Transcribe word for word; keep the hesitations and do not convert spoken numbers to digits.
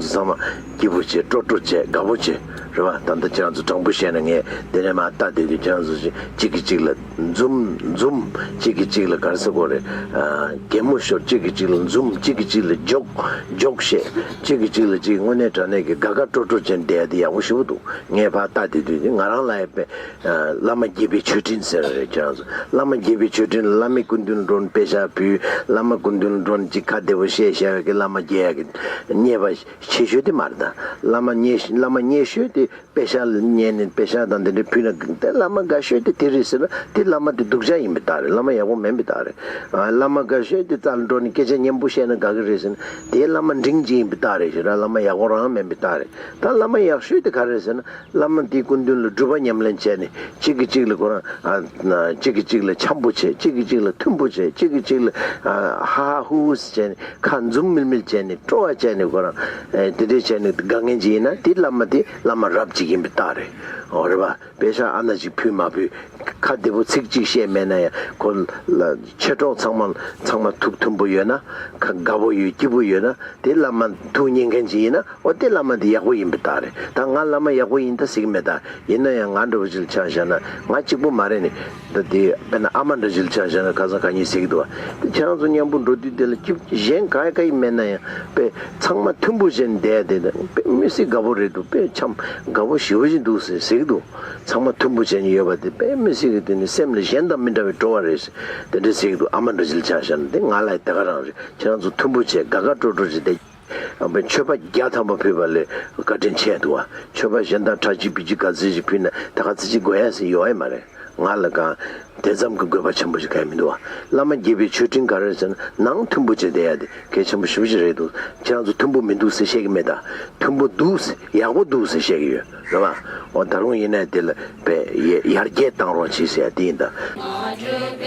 ཚོ་ཚང་མ་སྐྱིད་པོ་བྱེད། སྤྲོ་སྤྲོ་བྱེད། དགའ་པོ་བྱེད། རེད་བ། ད་ལྟ་ཁྱེད་རང་ཚོ་དྲང་པོ་བཤད་ན། ངས་དེ་ནས་མར་ལྟ་བསྡད་དུས་ཁྱེད་རང་ཚོ་གཅིག་གིས་གཅིག་ལ་འཛུམ་འཛུམ། གཅིག་གིས་གཅིག་ལ་ག་རེ་ཟེར་དགོས་རེད། ཨ། གད་མོ་ཤོར། གཅིག་གིས་གཅིག་ལ་འཛུམ། གཅིག་གིས་གཅིག་ལ་འཇོག་འཇོག་བཤད། གཅིག་གིས་གཅིག་ལ་གཅིག་དངོས་གནས་དྲང་གནས་ཀྱི་དགའ་དགའ་སྤྲོ་སྤྲོ་བྱས་བསྡད་ཡ་དེ་ཡག་པོ་ཞེ་པོ་འདུག་ངས་ཕར་ལྟ་བསྡད་དུས་དེ་ང་རང་ལ་ཡ་དཔེ། ཨ། བླ་མ་དགྱེས་པའི་མཆོད་སྤྲིན་ཟེར་བ་རེད། ཁྱེད་རང་ཚོ་བླ་མ་དགྱེས་པའི་མཆོད་སྤྲིན་ལ། བླ་མའི་སྐུ་མདུན་ལ་འགྲོ་ནས་དཔེ་ཆ་ཕུལ། བླ་མ་སྐུ་མདུན་ལ་འགྲོ་ནས་ཅིག་ཁ་བདེ་པོ་བཤད་བཤད་པའི་གི་བླ་མ་དགྱེས་ཡ་གི་བརྙས་པ་ཆེ་ཤོས་དེ་མ་རེད་ད། བླ་མ་བརྙས་བླ་མ་བརྙས་ཤོས་དེ། དཔེ་ཆ་ལ་བརྙས་ནས་དཔེ་ཆ་དང་དེ་འདྲ་ཕུལ་ན། དེ་བླ་མ་དགའ་ཤོས་དེ་དེ་རེད་ཟེར་ན། དེ་བླ་མ་དེ་སྡུག་ཅག་ཡིན་པའི་རྟགས་རེད། བླ་མ་ཡག་པོ་མིན་པའི་རྟགས་རེད། ཨ། བླ་མ་དགའ་ཤོས་དེ་རྩ་ལ་འགྲོ་ནས་སྐད་ཆ་སྙན་པོ་བཤད་ན་དགའ་གི་རེད་ཟེར་ན། དེ་བླ་མ་འབྲིང་གཅིག་ཡིན་པའི་རྟགས་རེད་ཞེ་དྲག་བླ་མ་ཡག་པོ་རང་མིན་པའི་རྟགས་རེད། ད་བླ་མ་ཡག་ཤོས་དེ་ག་རེ་རེད་ཟེར་ན། བླ་མ་དེའི་སྐུ་མདུན་ལ་སྒྲུབ་པ་ཉམས་ལེན་བྱས་ནས། གཅིག་གིས་གཅིག་ལ་ཁོ་རང་། ཨ། གཅིག་གིས་གཅིག་ལ་འཆམ་པོ་བྱས། གཅིག་གིས་གཅིག་ལ་མཐུན་པོ་བྱས། གཅིག་གིས་གཅིག་ལ། ཨ། ཧ་ཧ་ཧུ་ཧུ་བྱས་ནས། ཁ་འཛུམ་མིལ་མིལ་བྱས་ནས། སྤྲོ་བ་བྱས་ནས། ཁོ་རང་། ཨེ། དེ་འདྲས་བྱས་ནས་དགའ་མཁན་ཅིག་ཡིན་ན། དེ་བླ་མ་དེ་བླ་མ་རབ་ཅིག་ཡིན་པའི་རྟགས་རེད། འོ། རེད་པ། དཔེ་ཆ་ཨ་ན་ཅིག་ཕུལ་མ་ཕུལ། ཁ་བདེ་པོ་ཚིག་གཅིག་བཤད་མེད་ན་ཡང་། ཁོ་ལ་མཆེད་གྲོགས་ཚང་མ་ཚང་མ་ཐུགས་མཐུན་པོ་ཡོད་ན། ཁ་དགའ་པོ་ཡོད། སྐྱིད་པོ་ཡོད་ན། དེ་བླ་མ་ཐུགས་མཉེས་མཁན་ཅིག་ཡིན་ན། འོ། དེ་བླ་མ་དེ་ཡག་པོ་ཡིན་པའི་རྟགས་རེད། ད་ང་བླ་མ་ཡག་པོ་ཡིན་ད་ཟེར་གི་མེད་ད། ཡིན་ན་ཡང་ང་འདྲ་པོ་ཅིག་ལ་ཆ་བཞག་ན་ང་གཅིག་པོ་མ་རེད་ནི། ད་དེ་དཔེར་ན་ཨ་མ་འདྲ་ཅིག་ལ་ཆ་བཞག་ན་ཁ་སང་ཁ་ཉིན་ཟེར་གི་འདུག་བ། དེ་ཁྱེད་རང་ཚོ་མཉམ་པོ་འགྲོ་དུས་དེ་ལ་སྐྱིད། གཞན་ག་ག་ཡིན་མེད་ན་ཡང་དཔེ་ཚང་མ་མཐུན་པོ་བྱས་ནས་བསྡད་ཡ་དེ། དཔེ་མི་སྲིད་དགའ་པོ་རེད་འདུག་དཔེ་འཆམ་དགའ་པོ་ཞེ་པོ་ཅིག་འདུག་ཟེར་ཟེར་གི་འདུག་ཚང་མ་མཐུན་པོ་བྱས་ནས་ཡོད་པ་དེ་དཔེ་མི་སྲིད་གི། དེ་ནི་སེམས་ལ་གཞན་དང་མི་འདྲ་བའི་སྤྲོ་བ་རེད་ཟེར། དེ་འདྲ་ཟེར་གི་འདུག་ཨ་མ་འདྲ་ཅིག་ལ་ཆ་བཞག་ན། དེ་ང་ལ་དེ་ག་རང་རེད། ཁྱེད་རང་ཚོ་མཐུན་པོ་བྱས། དགའ་དགའ་སྤྲོ་སྤྲོ་བྱས་བསྡད། ཨ། མཆོད་པ་བརྒྱ་ཐམ་པ་ཕུལ་བ་ལས་བཀའ་དྲིན་ཆེ་འདུག་བ། མཆོད་པ་གཞན་དག་ཁྲག་ཁྱི་བི་ཅི་ག་ཚོད་ཅིག་ཕུལ་ན་ད་ག་ཚོད་ཅིག་དགོས་ཡ་ཟེར་ཡོད་ཡ་མ་རེད། ང་ལ་གང་དེ་ཙམ་གྱི་དགོས་པ་ཆེན་པོ་ཞིག་གང་ཡང་མི་འདུག་བ། བླ་མ་དགྱེས་པའི་མཆོད་སྤྲིན་ག་རེ་རེད་ཟེར་ན། ནང་མཐུན་པོ་བྱས་བསྡད་ཡ་དེ་གལ་ཆེན་པོ་ཞེ་པོ་ཅིག་རེད་འདུག་ཁྱེད་རང་ཚོ་མཐུན་པོ་མི་འདུག་ཟེར་བཤད་ཀྱི་མེད་ད། མཐུན་པོ་འདུག་ཟེར། ཡག་པོ་འདུག་ཟེར་བཤད་ཀྱི་ཡོད། རེད་བ། འོ། ད་རུང་ཡིན་ན་དེ་ལ་དཔེ་ཡར་རྒྱས་བཏང་རོགས་བྱེད་ཟེར་ཡ་དེ་ཡིན་ད།